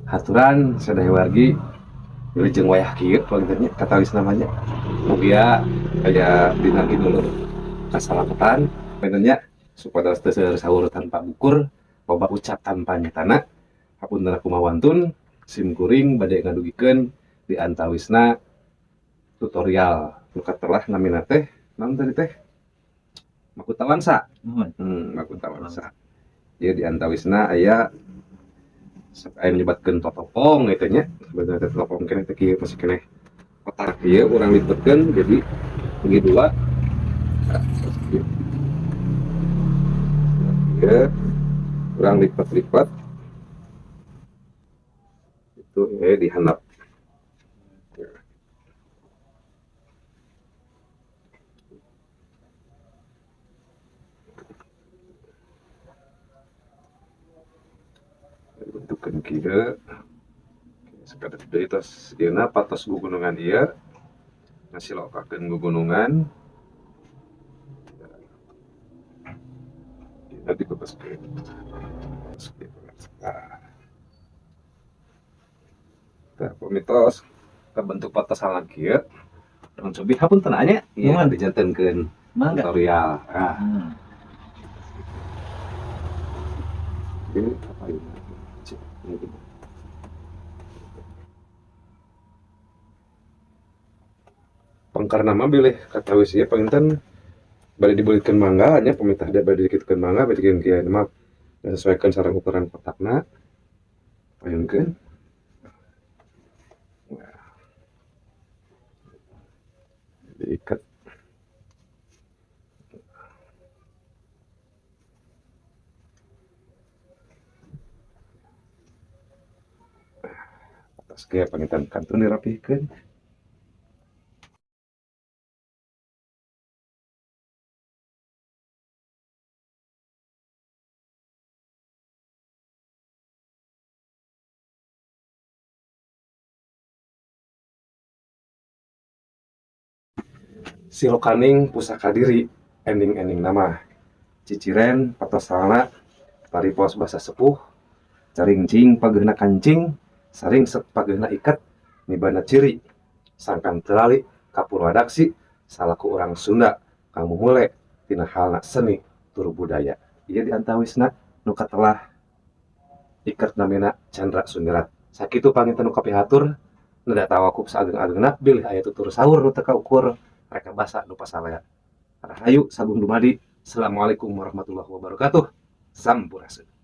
Haturan sadaya wargi wilujeng wayah kieu panginten nya katawis namanya. Mugia aya dina dulur kasalamatan panginten nya supados teu seueur saur tanpa bukur, loba ucap tanpa nyatana. Hapunten kumaha wantun sim kuring bade ngadugikeun di antawisna tutorial nu katelah namina teh naon tadi teh Makuta Wangsa. Nuhun. Makuta Wangsa. Ieu di antawisna aya aya nyebatkeun totopong gitu nya. Sebenarnya teh totopong keneh teh kieu masih keneh kotak ieu urang lipetkeun jadi segi dua. Nah, kieu. Ieu urang lipat-lipat itu di handap. Bentukan kieu sakedap deui tos ieu na patos gugunungan ieu ngasilokakeun gugunungan ieu dibebaskeun. Tah pamitos kabentuk patosan kieu urang cobi hapunten nya ieu Nuhun. dijantenkeun Mangga. tutorial. Ah. Ini apa ini? Pangkarna mah bilih katawis ieu panginten bade dibelikeun mangga nya pemitah dia bade dikitukeun mangga bade dikitukeun kieu mah disesuaikan sareng ukuran kotakna. Payunkeun. Diikat. Atas kieu panginten kantun dirapihkeun. Silokaning pusaka diri ending-ending nama ciciren patosalna paripos basa sepuh caringcing pageuna kancing saringsek pageuna iket nibana ciri sangkan telali kapurwadaksi salaku urang Sunda kamu mule tina halna seni tur budaya ieu di antawisna nu katelah iket namina Chandra Sumirat. Sakitu panginten nu kapihatur neda tawakup saageng-agengna bilih aya tutur saur nu teu kaukur reka basa nu pasalea. Rahayu sagung dumadi. Assalamualaikum warahmatullahi wabarakatuh. Sampurasun.